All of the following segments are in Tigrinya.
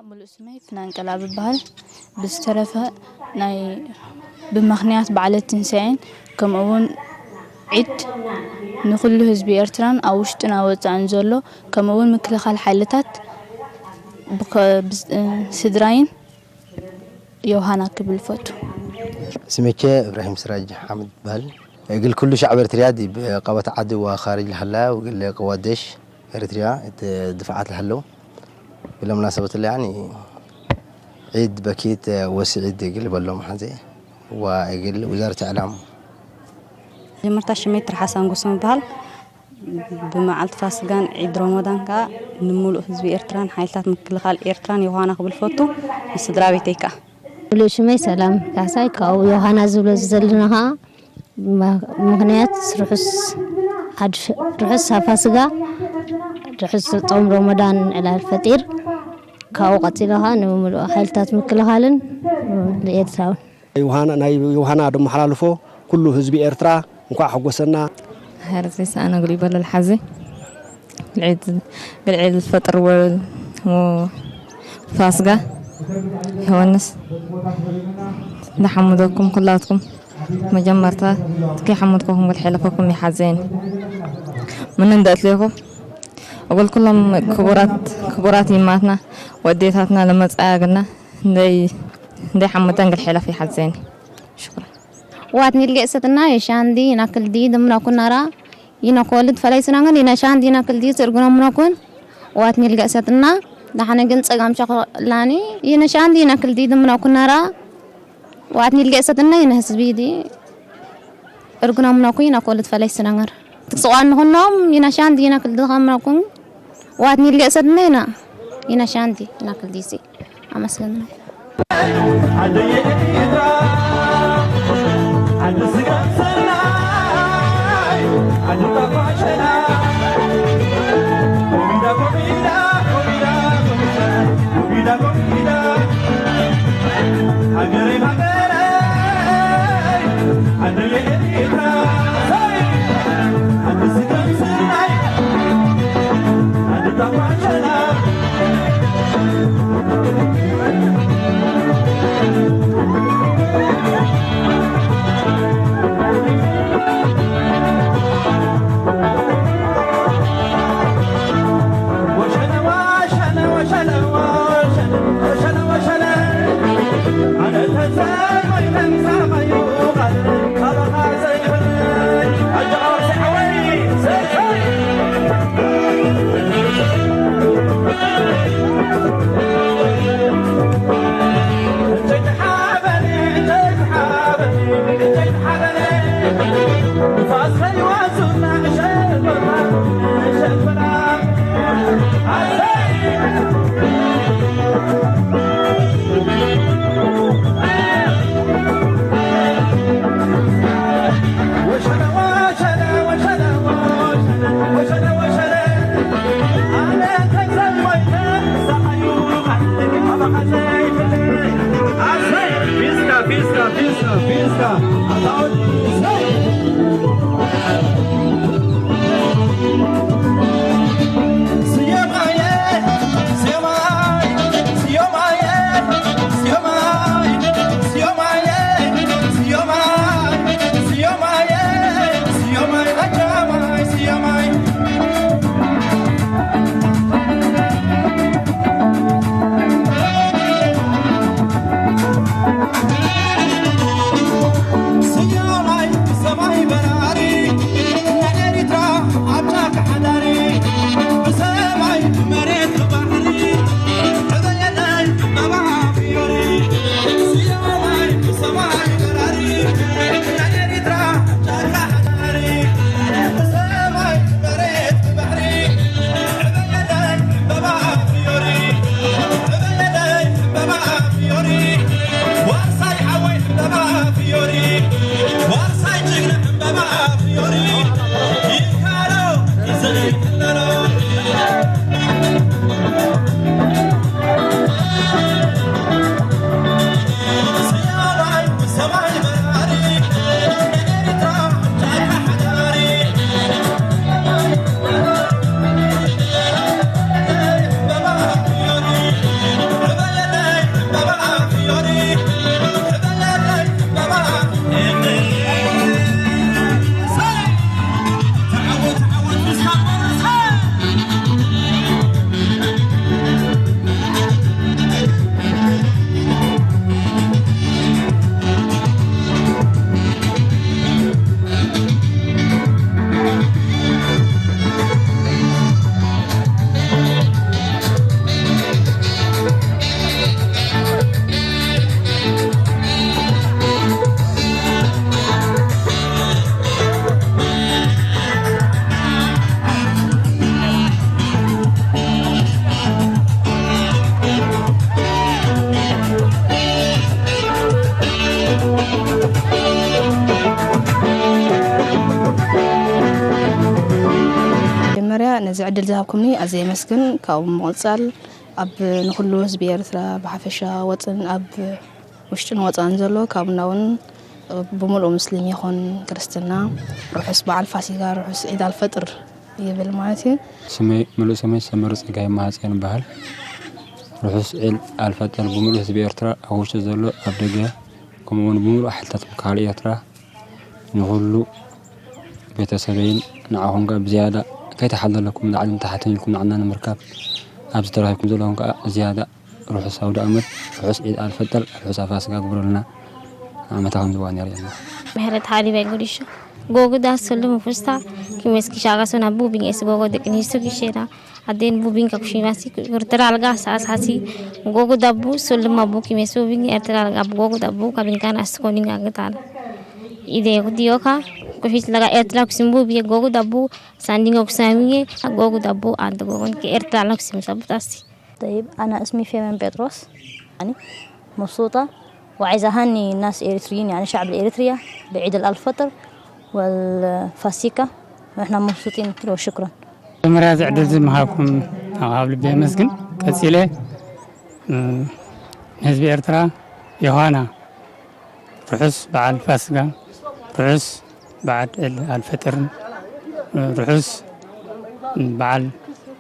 ምሉእ ስመይ ፍናን ቀልኣብ እበሃል። ብዝተረፈ ናይ ብምኽንያት በዓለ ትንሳኤን ከምኡ እውን ዒድ ንኹሉ ህዝቢ ኤርትራን ኣብ ውሽጥን ኣብ ወጻእን ዘሎ ከምኡ እውን ምክልኻል ሓይልታት ብኸ- ብዝ- ስድራይን ዮሃና ክብል ፈቱ። ስሜቼ እብራሂም ስራጅ ሓምድ ይበሃል። እግል ኩሉ ሻዕብ ኤርትርያ ዲብ ቀበት ዓዲ ወኻሪጅ ለሃላ ወግል ቀዋደሽ ኤርትርያ እት ድፍዓት ለሃለው ብለምናሰበት ለያኒ ዒድ በኪት ወሲ ዒድ እግል በሎም ሓንዜ ወእግል ውዛርት ዕላም። መጀመርታ ሽመይ ትርሓስ ኣንጎሶም ይበሃል። ብመዓልቲ ፋስጋን ዒድ ሮሞዳን ከኣ ንምሉእ ህዝቢ ኤርትራን ሓይልታት ምክልኻል ኤርትራን ዮሃና ክብል ፈቱ። ንስድራ ቤተይ ከኣ። ሙሉእ ሽመይ ሰላም ካሕሳይ ካብኡ ዮሃና ዝብሎ ዘለና ከኣ ምኽንያት ርሑስ ሓድሽ ርሑስ ፋስጋ ርሑስ ጾም ሮሞዳን ዕላል ፈጢር ካብኡ ቀጺሉ ከኣ ንምሉእ ሓይልታት ምክልኻልን ንኤርትራውን። ናይ ዮሃና ደመሓላልፎ ኩሉ ህዝቢ ኤርትራ እንኳዕ ሓጎሰና። ሀርዚ ሰኣነ ግል ይበለል ሓዚ ግልዒ ዝፈጥር ፋስጋ ዮሃንስ ንሓምደኩም ኩላትኩም መጀመርታ ትከይ ሓምድኩኩም ግል ሐለፈኩም ይሓዘኒ ምን እንደእትሌኹ እጉል ኩሎም ክቡራት ክቡራት ይማትና ወዴታትና ለመጻያ ግና እንደይ እንደይ ሓምደን ግል ሐለፍ ይሓዘኒ ሽኩራ Waat nilge'satna yeshaandi inakildi damnakun nara inakoli tfalay sinangan inashaandi inakildi sirguna munakun. Waat nilge'satna daxana gin tsagam shaqlani inashaandi inakildi damnakun nara. Waat nilge'satna inahsbidi irguna munakun inakoli tfalay sinangar. Tiksaqan hunnom inashaandi inakildi kamnakun. Waat nilge'satna ina inashaandi inakildisi. Amasgana. መጀመርያ ነዚ ዕድል ዝሃብኩምኒ ኣዝየ የመስግን። ካብኡ ብምቕጻል ኣብ ንኹሉ ህዝቢ ኤርትራ ብሓፈሻ ወጽን ኣብ ውሽጥን ወጻን ዘሎ ካብና እውን ብምሉእ ሙስሊም ይኹን ክርስትና ርሑስ በዓል ፋሲጋ፣ ርሑስ ዒድ ኣልፈጥር ይብል ማለት እዩ። ስመይ፣ ምሉእ ስመይ ሰመረ ጸጋይ ማህጸን ይበሃል። ርሑስ ዒድ ኣልፈጥር ብምሉእ ህዝቢ ኤርትራ፣ ኣብ ውሽጢ ዘሎ፣ ኣብ ደገ፣ ከምኡ እውን ብምሉእ ሓይልታት ምክልኻል ኤርትራ፣ ንኹሉ ቤተሰበይን ንዓኹም ከኣ ብዝያዳ ከይተሓለለኩም ንላዕልን ታሕትን ኢልኩም ንዓና ንምርካብ ኣብዚ ተረኺብኩም ዘለኹም ከኣ ዝያዳ ርሑስ ኣውደ ኣመት፣ ርሑስ ዒድ ኣልፈጥር፣ ርሑስ ኣፋስጋ ግብረልና። ዓመታዊ ከምዚ ዋን የርእየና። Meherret Hadi Bengulisho. Gogo da sulu mufusta, kimes kishaga sona bubi nges gogo de kinisu kishera. Aden bubi nka kushimasi kurtera alga sasasi. Gogo da bu sulu mabu kimes bubi nge ertera alga gogo da bu kabin kan askoni ngagetal. Ide yoka kushit laga ertera kusimbu bi gogo da bu sandinga kusaminge gogo da bu and gogo ke ertera alga kusim sabutasi. طيب، أنا اسمي فيمن بطرس، يعني مبسوطة، وعايزة أهني الناس الإريتريين، يعني شعب الإريتريا، بعيد الفطر والفاسيكا، وإحنا مبسوطين كتير، وشكرًا. መጀመርያ እዚ ዕድል እዚ ምሃብኩም ኣብ ልቢ የመስግን። ቀጺለ እ፣ ንህዝቢ ኤርትራ ዮሃና ርሑስ በዓል ፋስጋ፣ ርሑስ በዓል ዒድ ኣልፈጥርን ርሑስ በዓል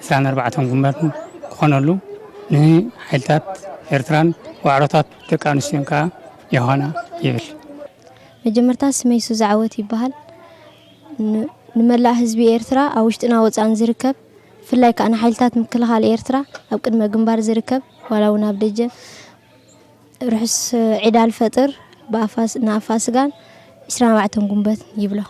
ዕስራን ኣርባዕተን ጉንበትን ክኾነሉ ንሓይልታት ኤርትራን ዋዕሮታት ደቂ ኣንስትዮን ከኣ ዮሃና ይብል። መጀመርታ ስመይ ሱዛ ዓወት ይበሃል። ን-፣ ንመላእ ህዝቢ ኤርትራ ኣብ ውሽጥና ወጻእን ዝርከብ፣ ብፍላይ ከኣ ንሓይልታት ምክልኻል ኤርትራ ኣብ ቅድመ ግንባር ዝርከብ፣ ዋላ እውን ኣብ ደጀ፣ ርሑስ ዒድ ኣልፈጥር ብኣፋስ-፣ ንኣፋስጋን ዕስራን ኣርባዕተን ጉንበት ይብሎ።